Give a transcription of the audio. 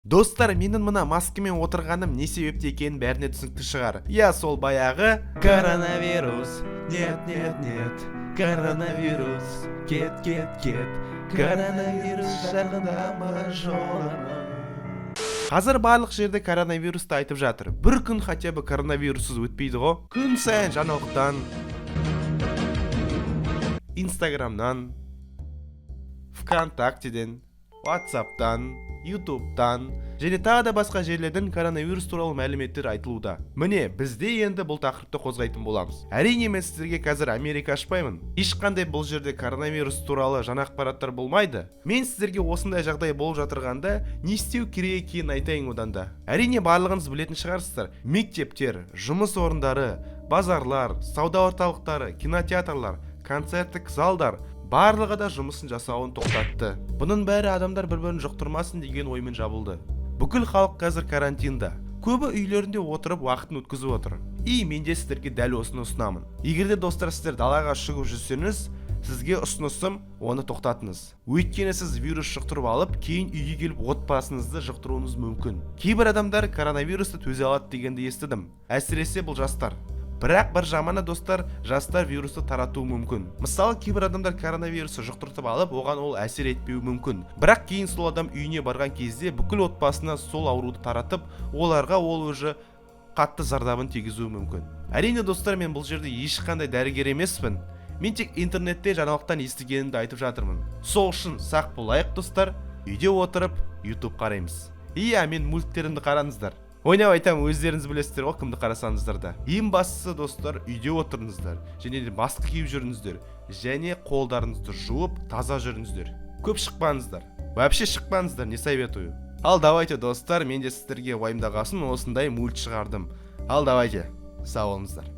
Достар, менің мына маскамен отырғаным не себепті екенін бәріне түсінікті шығар. Иә, сол баяғы коронавирус. Нет, нет, нет, коронавирус, кет, кет, кет, коронавирус, жақындама, жолама. Қазір барлық жерде коронавирусты айтып жатыр. Бір күн хотя бы коронавируссыз өтпейді ғой. Күн сайын жаңалықтан, Инстаграмнан, ВКонтактеден, Ватсаптан, Ютубтан және тағы да басқа жерлерден коронавирус туралы мәліметтер айтылуда. Міне, бізде енді бұл тақырыпты қозғайтын боламыз. Әрине, мен сіздерге қазір Америка ашпаймын. Ешқандай бұл жерде коронавирус туралы жаңа ақпараттар болмайды. Мен сіздерге осындай жағдай болып жатырғанда не істеу керек екенін айтайын одан да. Әрине, барлығыңыз білетін шығарсыздар: мектептер, жұмыс орындары, базарлар, сауда орталықтары, кинотеатрлар, концерттік залдар, барлығы да жұмысын жасауын тоқтатты. Бұның бәрі адамдар бір бірін жұқтырмасын деген оймен жабылды. Бүкіл халық қазір карантинда, көбі үйлерінде отырып уақытын өткізіп отыр. И мен де сіздерге дәл осыны ұсынамын. Егер де, достар, сіздер далаға шығып жүрсеңіз, сізге ұсынысым: оны тоқтатыңыз. Өйткені сіз вирус жұқтырып алып, кейін үйге келіп отбасыңызды жұқтыруыңыз мүмкін. Кейбір адамдар коронавирусты төзе алады дегенді естідім, әсіресе бұл жастар. Бірақ бір жаманы, достар, жастар вирусты таратуы мүмкін. Мысалы, кейбір адамдар коронавирусты жұқтыртып алып, оған ол әсер етпеуі мүмкін, бірақ кейін сол адам үйіне барған кезде бүкіл отбасына сол ауруды таратып, оларға ол уже қатты зардабын тигізуі мүмкін. Әрине, достар, мен бұл жерде ешқандай дәрігер емеспін. Мен тек интернетте жаңалықтан естігенімді айтып жатырмын. Сол үшін сақ болайық, достар. Үйде отырып Ютуб қараймыз. Иә, мен мульттерімді қараңыздар. Ойнап айтамын, өздеріңіз білесіздер ғой кімді қарасаңыздар да. Ең бастысы, достар, үйде отырыңыздар және де маска киіп жүріңіздер және қолдарыңызды жуып, таза жүріңіздер. Көп шықпаңыздар, вообще шықпаңыздар, не советую. Ал давайте, достар, мен де сіздерге уайымдағасын осындай мульт шығардым. Ал давайте, сау болыңыздар.